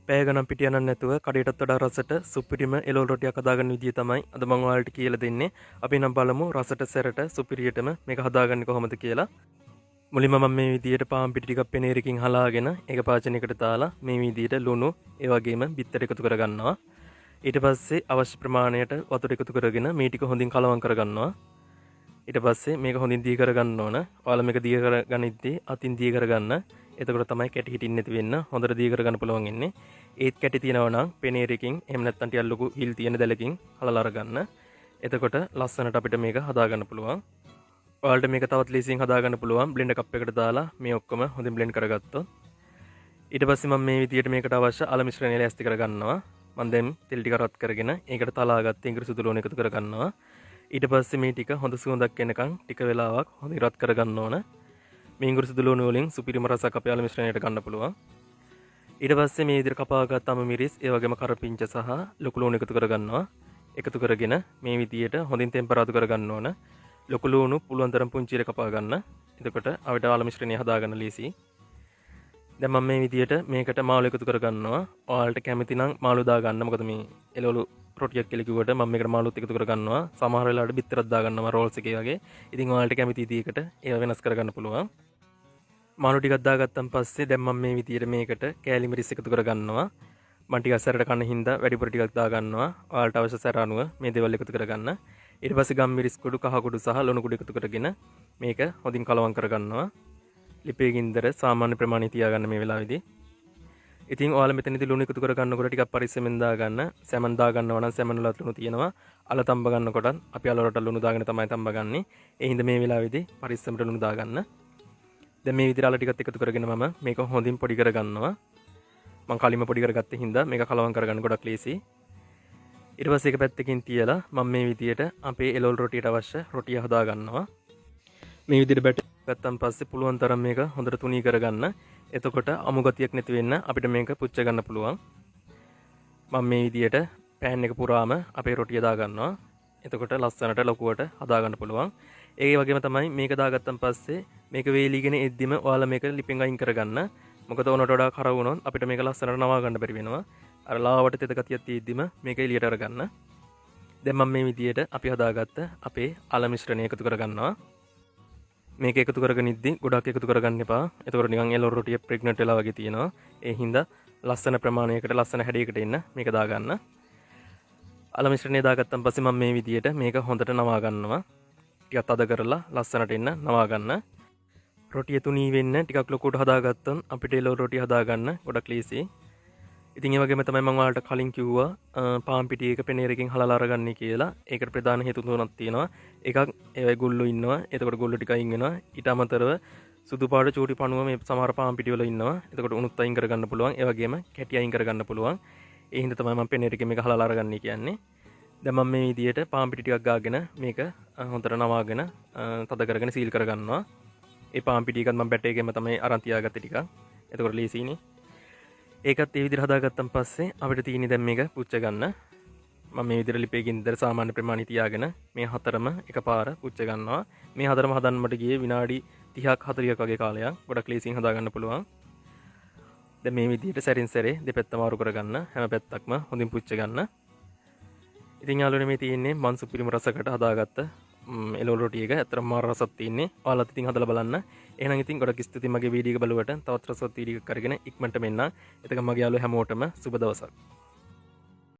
පැය ගණන් පිට යන්න නැතුව කඩේටත් වඩා රසට සුපිරිම එළවලු රොටියක් හදාගන්න විදිය තමයි අද මම ඔයාලට කියලා දෙන්නේ. අපි නම් බලමු රසට සැරට සුපිරියටම මේක හදාගන්නේ කොහොමද කියලා. මුලින්ම මම මේ විදියට පාන් පිටි ටිකක් පෙනේරකින් හලාගෙන ඒක පාචනයකට දාලා මේ විදියට ලුණු ඒ වගේම බිත්තර එකතු කරගන්නවා. ඊට පස්සේ අවශ්‍ය ප්‍රමාණයට වතුර එකතු කරගෙන මේ ටික හොඳින් කලවම් කරගන්නවා. ඊට පස්සේ මේක හොඳින් දිය කරගන්න ඕන. ඔයාලා මේක දිය කරගනිද්දී අතින් දිය කරගන්න. එතකොට තමයි කැටි හිටින්නේ නැති වෙන්න හොඳට දිය කරගන්න පුළුවන් වෙන්නේ. ඒත් කැටි තියෙනවා නම් පෙනේරකින් එහෙම නැත්නම් ටිකක් ලොකු හිල් තියෙන දැලකින් හලලා අරගන්න. එතකොට ලස්සනට අපිට මේක හදාගන්න පුළුවන්. ඔයාලට මේක තවත් ලේසියෙන් හදාගන්න පුළුවන් බ්ලෙන්ඩර් කප් එකට දාලා මේ ඔක්කොම හොඳින් බ්ලෙන්ඩ් කරගත්තොත්. ඊට පස්සේ මම මේ විදියට මේකට අවශ්‍ය අල මිශ්‍රණය ලෑස්ති කරගන්නවා. මම දැන් තෙල් ටික රත් කරගෙන ඒකට තලාගත්ත ඉඟුරු සුදු ලුණු එකතු කරගන්නවා. ඊට පස්සේ මේ ටික හොඳ සුවඳක් එනකන් ටික වෙලාවක් හොඳින් රත් කරගන්න ඕන. මේ ඉඟුරු සුදු ලුණු වලින් සුපිරිම රසක් අපේ අල මිශ්‍රණයට ගන්න පුළුවන්. ඊට පස්සේ මේ විදිහට කපාගත්ත අමු මිරිස්, ඒ වගේම කරපිංච සහ ලොකු ලුණු එකතු කරගන්නවා. එකතු කරගෙන මේ විදියට හොඳින් තෙම්පරාදු කරගන්න ඕන. ලොකු ලුණු පුළුවන් තරම් පුංචියට කපා ගන්න. එතකොට අපිට අල මිශ්‍රණය හදාගන්න ලේසියි. දැන් මම මේ විදියට මේකට මාළු එකතු කරගන්නවා. ඔයාලට කැමති නම් මාළු දාගන්න. මොකද මේ එළවලු රොටියක් කියලා කිව්වට මම මේකට මාළුත් එකතු කරගන්නවා. සමහර වෙලාවට බිත්තරක් දාගන්නවා රෝල්ස් එකේ වගේ. ඉතින් ඔයාලට කැමති විදියකට ඒවා වෙනස් කරගන්න පුළුවන්. මාළු ටිකක් දාගත්තන් පස්සේ දැන් මම මේ විදියට මේකට කෑලි මිරිස් එකතු කරගන්නවා. මම ටිකක් සැරට කන හින්දා වැඩිපුර ටිකක් දාගන්නවා. ඔයාලට අවශ්‍ය සැර අනුව මේ දේවල් එකතු කරගන්න. ඊට පස්සේ ගම් මිරිස් කුඩු, කහ කුඩු සහ ලුණු කුඩු එකතු කරගෙන මේක හොඳින් කලවම් කරගන්නවා. ලිපේ ගින්දර සාමාන්‍ය ප්‍රමාණය තියාගන්න මේ වෙලාවේදී. ඉතින් ඔයාලා මෙතනදී ලුණු එකතු කරගන්නකොට ටිකක් පරිස්සමෙන් දාගන්න. සැමන් දාගන්නවා නම් සැමන් වලත් ලුණු තියෙනවා. අල තම්බ ගන්නකොටත් අපි අල වලට ලුණු දාගෙන තමයි තම්බගන්නේ. ඒ හින්දා මේ වෙලාවේදී පරිස්සමට ලුණු දාගන්න. දැන් මේ විදිහට අල ටිකත් එකතු කරගෙන මම මේක හොඳින් පොඩි කරගන්නවා. මං කලින්ම පොඩි කරගත්ත හින්දා මේක කලවම් කරගන්න ගොඩක් ලේසියි. ඊට පස්සේ එක පැත්තකින් තියලා මම මේ විදියට අපේ එළවලු රොටියට අවශ්‍ය රොටිය හදා ගන්නවා. මේ විදිහට බැටර් ගත්තන් පස්සේ පුළුවන් තරම් මේක හොඳට තුනී කරගන්න. එතකොට අමු ගතියක් නැති වෙන්න අපිට මේක පුච්ච ගන්න පුළුවන්. මම මේ විදියට පෑන් එක පුරාම අපේ රොටිය දාගන්නවා. එතකොට ලස්සනට ලොකුවට හදාගන්න පුළුවන්. ඒ වගේම තමයි මේක දාගත්තන් පස්සේ මේක වේලිගෙන එද්දිම ඔයාලා මේක ලිපෙන් අයින් කරගන්න. මොකද ඕනට වඩා කර වුණොත් අපිට මේක ලස්සනට නවා ගන්න බැරි වෙනවා. අර ලාවට තෙත ගතියක් තියෙද්දිම මේක එළියට අරගන්න. දැන් මම මේ විදියට අපි හදාගත්ත අපේ අල මිශ්‍රණය එකතු කරගන්නවා. මේක එකතු කරගෙන ඉද්දි ගොඩක් එකතු කරගන්න එපා. එතකොට නිකන් එළවලු රොටිය ප්‍රෙග්නන්ට් වෙලා වගේ තියෙනවා. ඒ හින්දා ලස්සන ප්‍රමාණයකට ලස්සන හැඩයකට එන්න මේක දාගන්න. අල මිශ්‍රණය දාගත්තන් පස්සේ මම මේ විදියට මේක හොඳට නවා ගන්නවා. ටිකක් තද කරලා ලස්සනට එන්න නවා ගන්න. රොටිය තුනී වෙන්න ටිකක් ලොකුට හදාගත්තොත් අපිට එළවලු රොටිය හදාගන්න ගොඩක් ලේසියි. ඉතින් ඒ වගේම තමයි මම ඔයාලට කලින් කිව්වා පාන් පිටි එක පෙනේරකින් හලලා අරගන්නේ කියලා. ඒකට ප්‍රධාන හේතු තුනක් තියෙනවා. එකක් ඒවයි ගුල්ලෝ ඉන්නවා. එතකොට ගුල්ලෝ ටික අයින් වෙනවා. ඊට අමතරව සුදු පාට චූටි පණුව මේ සමහර පාන් පිටි වල ඉන්නවා. එතකොට උණුත් අයින් කරගන්න පුළුවන්. ඒ වගේම කැටි අයින් කරගන්න පුළුවන්. ඒ හින්දා තමයි මම පෙනේරකින් මේක හලලා අරගන්නේ කියන්නේ. දැන් මම මේ විදියට පාන් පිටි ටිකක් ගාගෙන මේක හොඳට නවාගෙන තද කරගෙන සීල් කරගන්නවා. ඒ පාන් පිටි එකත් මම බැට් එකෙන්ම තමයි අරන් තියාගත්තේ ටිකක්. එතකොට ලේසියිනේ. ඒකත් ඒ විදිහට හදාගත්තන් පස්සේ අපිට තියෙන්නේ දැන් මේක පුච්ච ගන්න. මම මේ විදිහට ලිපේ ගින්දර සාමාන්‍ය ප්‍රමාණය තියාගෙන මේ හතරම එකපාර පුච්ච ගන්නවා. මේ හතරම හදන්න මට ගියේ විනාඩි 30ක් 40ක් වගේ කාලයක්. ගොඩක් ලේසියෙන් හදාගන්න පුළුවන්. දැන් මේ විදිහට සැරින් සැරේ දෙපැත්ත මාරු කරගන්න, හැම පැත්තක්ම හොඳින් පුච්ච ගන්න. ඉතින් යාළුවනේ, මේ තියෙන්නේ මං සුපිරිම රසකට හදාගත්ත එළවලු රොටි එක. ඇත්තටම මාර රසක් තියෙන්නේ. ඔයාලත් ඉතින් හදලා බලන්න. එහෙනම් ඉතින් ගොඩක් ස්තුතියි මගේ වීඩියෝ එක බලුවට. තවත් රසවත් වීඩියෝ එකක් අරගෙන ඉක්මනටම එන්නම්. එතකන් මගේ යාළුවෝ හැමෝටම සුබ දවසක්.